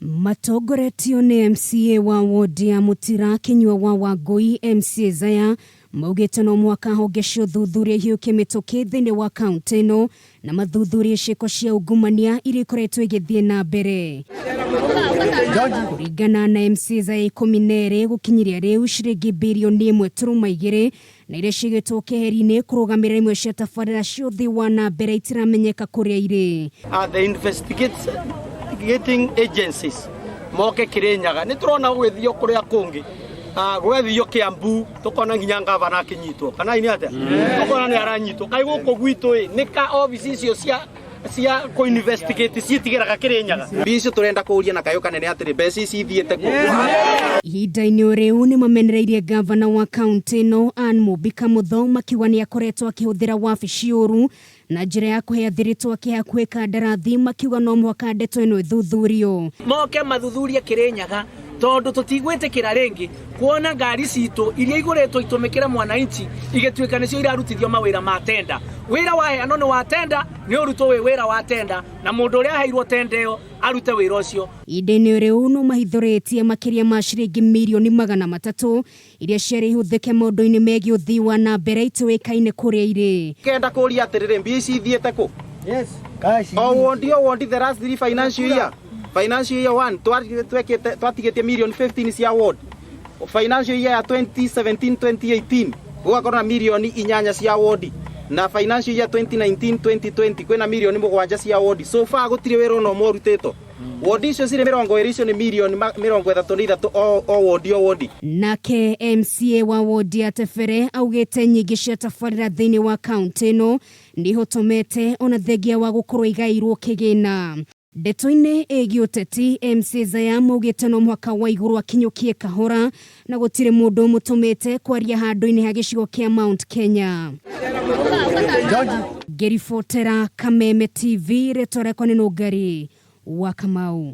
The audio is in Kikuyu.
Matongoretio nĩ MCA wa wodi ya Mũtira Kĩnyua wa Wangũi MCA Zaya maugĩte no mũhaka honge cia ũthuthuria ihiũkie mĩtũkĩ thĩinĩ wa kaunti ĩno na mathuthurie ciĩko cia ungumania iria ikoretwo igĩthiĩ na mbere. Kũringana na MCA Zaya 12 gũkinyĩria rĩu ciringi birioni 1.2 na iria cigĩtwo keheri-inĩ kũrũgamĩrĩra imwe cia tabarĩra cia ũthii wa na mbere itiramenyeka kũrĩa irĩ. The investigating agencies moke Kirinyaga nĩ tũrona gũgĩthio kũrĩa kũngĩ, gwethio Kiambu tũkona nginya ngavana akĩnyitwo kana ini atĩa, tũkona nĩ aranyitwo. Kaĩ gũkũ gwitũ ĩ nĩ ka obici icio cia kũ investigate citigĩraga Kirinyaga? Mbia icio tũrenda kũũria na kayũ kanene atĩrĩ, mbeca ici ithiĩte kũ? Ihinda-inĩ o rĩu nĩ mamenereirie ngavana wa kaunti ĩno Ann Mumbi Kamutho makiuga nĩ akoretwo akĩhũthĩra wabici ũru na njĩra ya kũhe athiritũ ake hakuhĩ kandarathi, makiuga no mũhaka ndeto ĩno ĩthuthurio. Moke mathuthurie Kirinyaga tondu tutigwitikira ringi kuona ngari citũ iria igũrĩtwo itũmĩkĩre mwananchi igĩtuĩka nĩcio irarutithio mawĩra ma tenda. Wĩra waheanwo nĩ wa tenda, nĩ ũrutwo wĩ wĩra wa tenda, na mũndũ ũrĩa aheirwo tenda ĩyo arute wĩra ũcio. Ihinda-inĩ rĩu no mahithũrĩtie makĩria ma ciringi mirioni 300 iria ciarĩ ihũthĩke maũndũ-inĩ megiĩ ũthii wa na mbere itũĩkaine kũrĩa irĩ. Kenda kũria atĩrĩrĩ, mbia ici ithiĩte kũ? O wondi o wondi, the last three financial year, financial year 1 twekĩte twatigĩtie million 15 cia ward. Financial year ya 2017 2018 gũgakorwo na mirioni 8 cia ward, na financial year 2019 2020 kwĩna mirioni 7 cia ward. So far gũtirĩ wĩra ona ũmwe ũrutĩtwo. Wodi icio cirĩ 20, icio nĩ mirioni 33 o wondi o wondi. Nake MCA wa wodi ya Tebere augĩte nyingĩ cia tabarĩra thĩinĩ wa kaunti ĩno nĩ ihotomete ona thengia wa gũkorwo igaĩirwo kĩgĩna. Ndeto-inĩ ĩgiĩ ũteti, MCA Zaya maugĩte no mũhaka wa igũrũ akinyũkie kahora na gũtirĩ mũndũ ũmũtũmĩte kwaria handũ-inĩ ha gĩcigo kĩa Mount Kenya. Ngĩribotera Kameme TV, rĩtwa rĩakwa nĩ Nũngari wa Kamau.